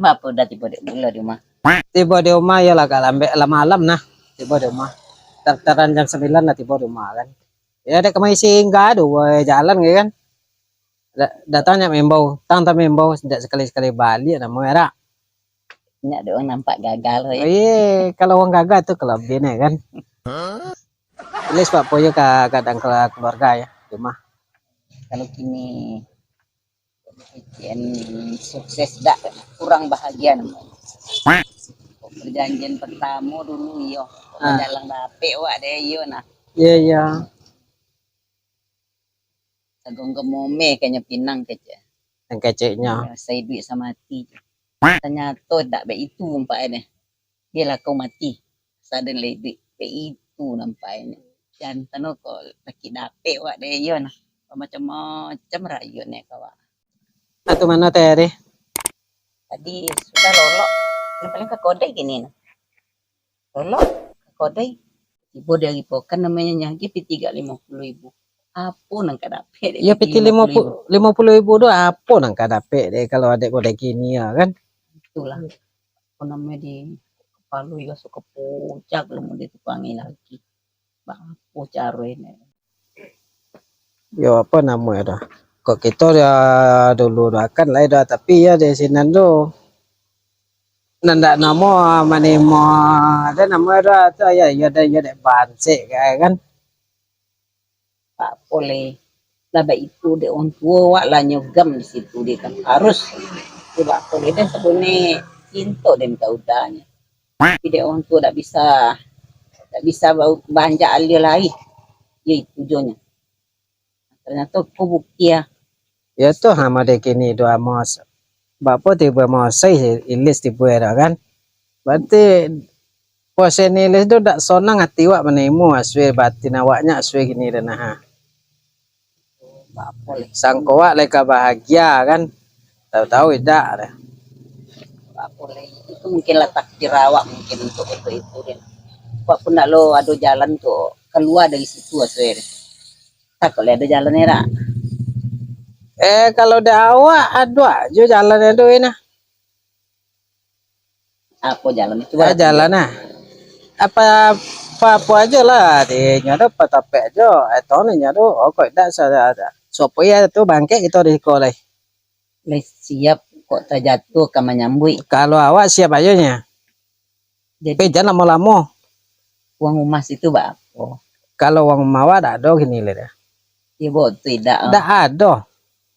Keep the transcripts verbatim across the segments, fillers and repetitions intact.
Apo udah tibo dek bulo di rumah? Tibo di rumah, yo lah agak lambek lah malam nah. Tibo di rumah. Sekitaran jam sambilan lah tibo di rumah kan. Ya, dek kama isi hingga tu, woi, jalan ke kan. Da-, datang nyo maimbau, tang tang maimbau, dak sakali-sakali baliak namo yo dak. Nyak dek urang nampak gagal, woi. Iye, kalau urang gagal tu kalabiah nyo kan. At least bak poyo ka kadang kela-, keluarga yo, di rumah. Kalau kini Kecek an sukses dak, kurang bahagia namo. Perjanjian pertamo dulu iyo. Ah. Jalan dapek wak deh iyo nah. Iya, iya. Sagonggom momeh kanyo pinang kecek. Nan keceknyo. Iyo, sa iduik sa mati. Tanyato dak baitu umpaknyo. Bialah kau mati. Sadang lai iduik. Baitu nampaknyo. Jan tano ko sakik dapek wak deh iyo nah. Macam-macam rayuannyo ka wak. Atu mano teh deh? Tadi sudah lolok. Yang paling ka kodai kini nah. Lolok ka kodai. Tibo di ari pokan namonyo nyo agiah piti gak limo puluah ribu. Apo nan ka dapek dek iyo, piti limo puluah ribu? Limo puluah ribu tu apo nan ka dapek deh kalau dek kodai kini yo kan? Itulah. Apo namonyo di kapalo iyo raso ka pucak lamun di tukang lagi. Baapo caronyo? Yo, apo namonyo tu? Kok kito yo dulu tu akan lai tu, tapi yo di sinan tu nan dak namo manimo, ado namonyo tu, tu yo, yo ado, yo dek bansek kan. Baapo lai? Lah baitu dek wong tuo wak lah nyogam di situ deh kan. Harus. Tapi baapo lai deh, sabonyo cinto deh mintak udahnyo. Tapi dek wong tuo dak bisa, dak bisa ba-, baanjak alia lai. Yo itu jo nyo. Tanyato ko bukti ah. Yo tu ha, mode kini tu amos. Baapo tibo mosai ilis tibo dah kan. Berarti proses ilis tu dak sonang ati wak manimo asue batin awaknyo asue kini dah nah. Sangko wak lai ka bahagia kan. Tahu-tahu idak dah. Baapo lai? Itu mungkin lah takdir awak mungkin untuk, untuk itu deh. Wak pun dak lo ado jalan tu kalua dari situ asue deh. Takut lah ado jalan yo dak? Eh, kalau dek awak, ado ajo jalan ado nah. Apo jalan itu? Ah, jalan ah. Apa, apa, apo ajo lah, di nyo ado patapek ajo. Eh, tahu ni nyo ado, oh, kok dak sa-, sa-, sopo iyo tu bangkek kito di siko lai. Lai siap kok tajatuah ka manyambuik. Kalau awak siap ajo nyo. Jadi, tapi jan lamo-lamo. Uang rumah situ baapo? Kalau uang rumah awak dak ado kini lai dah. Iyo, batua idak ah. Dak ado.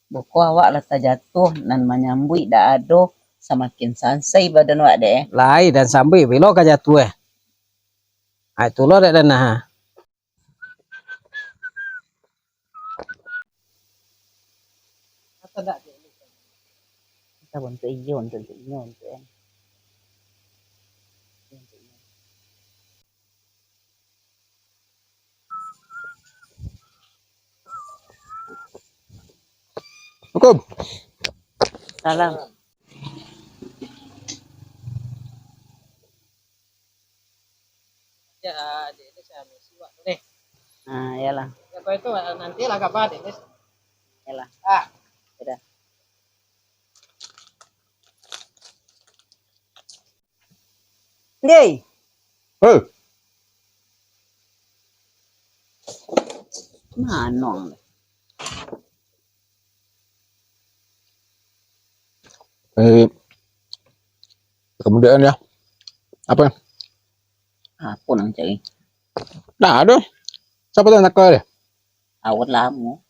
Boko awak lah tajatuah, nan manyambuik dak ado, samakin sansai badan awak deh. Lai dan sambuik bilo ka jatuah. Ai tu lo dek dan nah. Kita bantu iyo, bantu iyo, bantu iyo. Assalamualaikum. Salam. Ya, Dek Lis, ya, misi wak tu deh. Ah, iyalah. Ya, kau itu, eh, nanti lah kabar Dek Lis. Iyalah. Ah. Sudah. Ndei. Hei. Mano? Eh, kemudian ya, apa? Apo nan cari? Nah, aduh. Siapa tu nak kau dia? Awat lamo.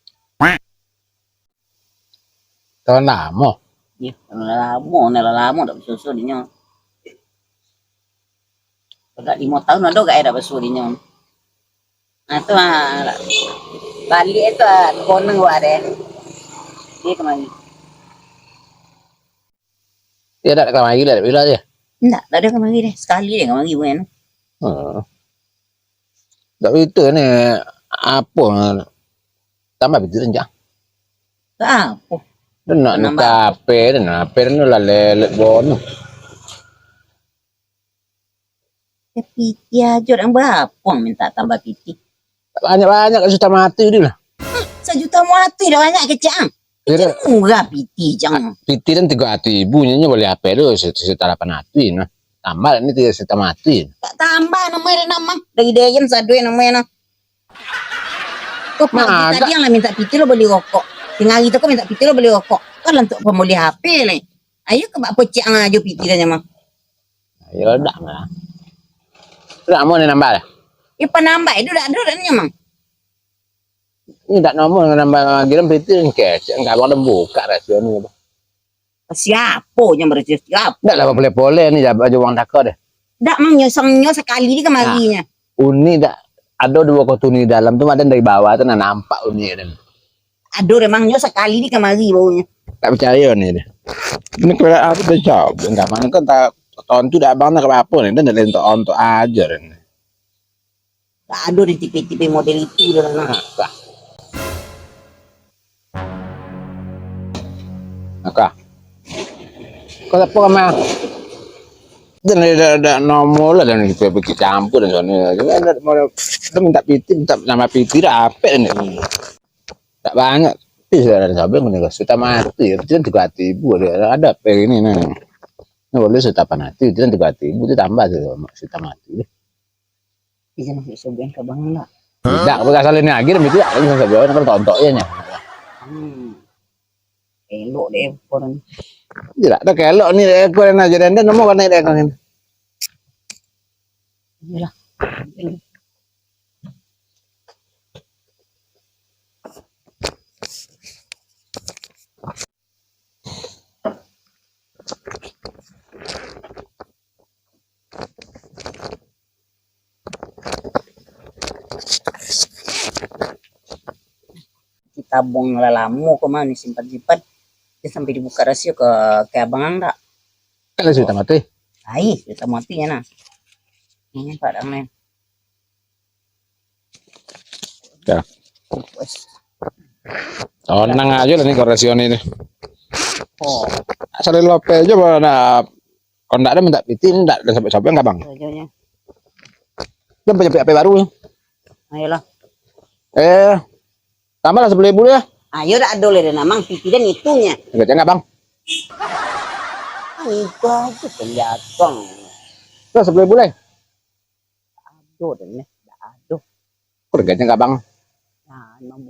Tahu lamo? Iyo, tahu lamo, nah lamo dak basuo-suo dinyo. Agak limo tahun ado gak eh dak basuo dinyo. Nah, tu ah, baliak tu ah, koneng buat deh. Dia kemari. Dia dak kamari lah, dak bila dia. Ndak, dak ada kamari deh. Sekali deh kamari bukan. Hmm. Dak itu ni apo tambah biji renjang. Apo? Nak nambah kape, nak ape, nak lah lelek bono. Ya, piti ajo, nak barapo minta tambah piti? Banyak-banyak kat juta mati tu lah. Hah, sajuta mati dah banyak kecek ang. Piti murah piti, Jang. Piti kan tigo ratuih ribu, nyo bali H P tu se-, sejuta lapan ratuih nah. Tambah ni tigo sejuta mati. Tak tambah namonyo dah, Mang. Dari Dayan sadoi namonyo nah. Kok pagi tadi yang lah minta piti lo bali rokok. Tengah hari tu kau minta piti lo bali rokok. Kan lah untuk pambali H P lai. Ayo ke bak pocek ang ajo piti dah, Mang. Ayo dah lah. Dah mau ni nambah dah. Ya, panambah itu dah ada dah ni, Mang. Ni dak nomo nambah gilam piti kecek, enggak abang dah buka rasio ni. Siapo nyo barasio? Siapo? Dak lah, boleh-boleh ni, jawab aja uang tako deh. Dak, Mang, nyo sang nyo sakali ni kamari nyo. Uni dak ado duo kotuni dalam tu, ado dari bawah tu nah nampak uni dah. Ado deh, Mang, nyo sakali ni kamari baunyo. Tak percaya ni deh. Ini kira apa dah jawab? Enggak, mana kan tak tontu dak abang nak apa ni, dan dari untuk aja ni. Tak ado di tipe-tipe model itu dah lah. Nah, bah. Maka. Kau apa mah? Dan ada, ada nomor lah dan kita pergi campur dan sana. Cuma ada mau dia minta piti, minta nama piti dah apa ni? Tak banyak. Tapi sudah ada sabar kena sudah mati. Itu kan tiga ribu ada, ada apa ini nah. Nah, boleh sudah mati, itu kan tiga ribu itu tambah sudah mati. Bisa masuk sogoan ka abang ndak? Tidak, aku tak salah ni lagi, demi itu aku bisa sogoan, aku tontok je nya. Hmm. Elok deh, koran. Tidak, tak elok ni deh, koran aja, dan, dan nemu kan deh, koran. Iyalah. Kita buang lah lamo ko mah ni simpan-simpan. Dia sampai dibuka rasio ke, ke abang ang dak? Kan lah sudah mati. Ai, sudah mati ya nah. Ini Pak Dang ni. Ya. Wes. Tenang aja lah ni kalau rasio ni. Oh. Asal lope aja, kalau nak, kalau ndak ada minta piti, ndak ada sampai-sampai nggak, Bang? Aja nya. Dia punya P H P baru. Ayolah. Eh, tambahlah sepuluh ribu ya. Ayo dak ado leh dah, Mang, piti dan itunya. Enggak, enggak, Bang. Itu aja pendatang. Tuh, sepuluh ribu leh. Ado deh, dah ado. Harganya enggak, Bang? Nah, emang